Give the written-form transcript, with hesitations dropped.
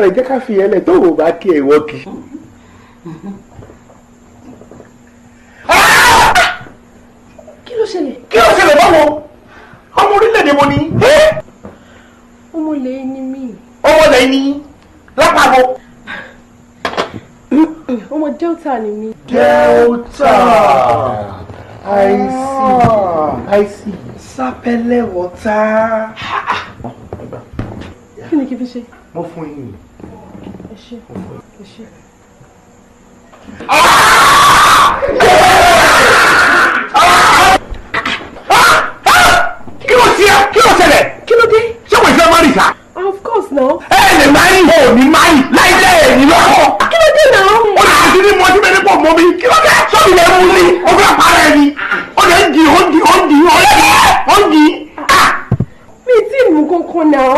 Ẹ jẹ́ ká fi ẹlẹ̀ tó wò bá kí ẹ wọ́ kí. Kí ló ṣẹlẹ̀? Kí ló ṣẹlẹ̀ báwo? Ọmọ orílẹ̀-èdè wo ni? Ọmọ ilẹ̀ ni mí. Ọmọ ilẹ̀ ni lápapọ̀. Ọmọ Delta ni mí. Delta. I see. I see. Sápẹ́lẹ̀ wọ́tá. Kí ni kí fi ṣe? Mo fún yín. Ẹ ṣé. Ẹ ṣé. Kí ló ṣe? Kí ló ṣẹlẹ̀? Kí ló dé? Ṣé wọ́n ìfẹ́ márì sá? Of course now. Ẹ lè márì. O ní márì. Láìpẹ́ ẹ̀ ní lọ́kọ̀. Kí ló dé náà? Ó lè àti ní mọ́tí bẹ́ẹ̀ ní pọ̀ mọ́ mi. Kí ló dé? Sọ́ọ̀bì lè mú mi. Ó fẹ́ para ẹ̀ ni. Ó lè ń di, ó ń di, ó ń di, ó ń di, ó ń di. Mi tí mú kankan náà.